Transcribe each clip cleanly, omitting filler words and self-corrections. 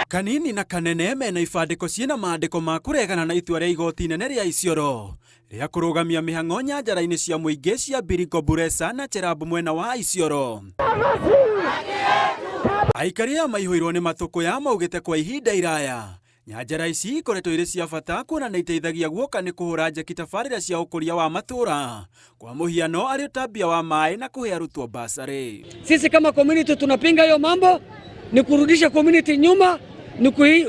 Kanini na kanene mena ibandĩko ciĩna maandĩko ma kũregana na itua rĩa igoti inene rĩa Isiolo rĩa kũrũgamia mĩhang'o nyanjara-inĩ cia mũingĩ cia Biriko, Buresa na Cherabu mwena wa Isiolo. Aikari aya maihũirwo nĩ matũkũya maugĩte kwa ihinda iraya nyanjara ici ikoretwo irĩ cia bata kuona nĩ iteithagia guoka nĩ kũhũra njeki tabarĩra cia ũkũria wa matũũra, kwa mũhiano arĩ ũtambia wa maĩ na kũhe arutwo basarĩ. Sisi kama community tunapinga hiyo mambo, ni kurudisha community nyuma,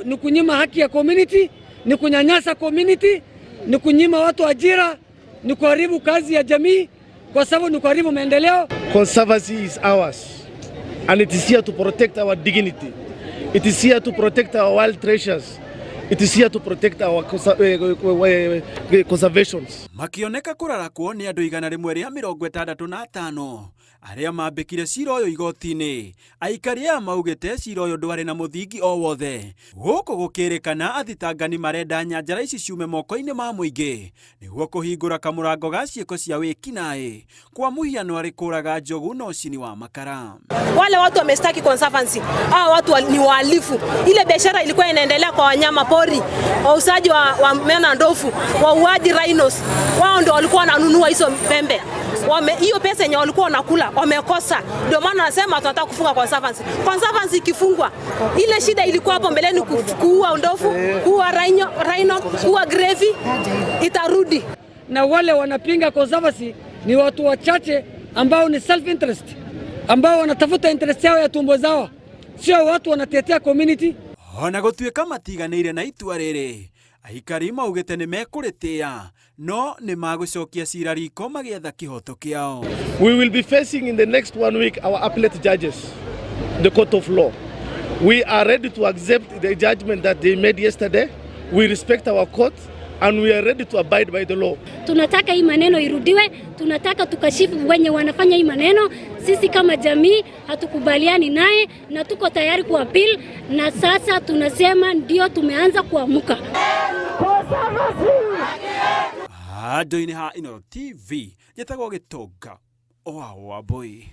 ni kunyima haki ya community, ni kunyanyasa community, ni kunyima watu ajira, ni kuharibu kazi ya jamii, kwa sababu ni kuharibu maendeleo. Conservancy is ours and it is here to protect our dignity. It is here to protect our wild treasures. It is here to protect our conservations. Makĩoneka kũrarakwo nĩ andũ 165 arĩa mambĩkire cira ũyũ igoti-inĩ. Aikari aya maugĩte cira ũyũ ndwarĩ na mũthingi o wothe, gũkũ gũkĩrĩkana athitangani marenda nyanjara ici ciume moko-inĩ ma mũingĩ nĩguo kũhingũra kamũrango ga ciĩko cia wĩkinaĩ, kwa mũhiano arĩ kũraga njogu na ũcini wa makara. Wale watu wamestaki conservancy, hao watu ni wahalifu. Ile biashara ilikuwa inaendelea kwa wanyama pori, wauzaji wa meno ya ndovu, wauaji rhinos, wao ndio walikuwa wananunua hizo pembe. Hiyo pesa yenye walikuwa wanakula wamekosa, ndio maana nasema tunataka kufunga conservancy. Conservancy ikifungwa, ile shida ilikuwa hapo mbeleni, kuua ndovu, kuua rhino, kuua Grevy itarudi. Na wale wanapinga conservancy ni watu wachache ambao ni self interest, ambao wanatafuta interest yao ya tumbo zao, sio watu wanatetea community. Ona gũtuĩka matiganĩire na itua rĩrĩ, aikari maugĩte nĩ mekũrĩtĩa no nĩ magũcokia cira riko magĩetha kĩhoto kĩao. We will be facing in the next one week our appellate judges, the court of law. We are ready to accept the judgment that they made yesterday. We respect our court and we are ready to abide by the law. Tunataka hii maneno irudiwe, tunataka tukashifu wenye wanafanya hii maneno. Sisi kama jamii hatukubaliani naye na tuko tayari kuappeal, na sasa tunasema ndio tumeanza kuamuka. Handũ-inĩ ha Inooro TV, njĩtagwo Gĩtonga wa Wambui.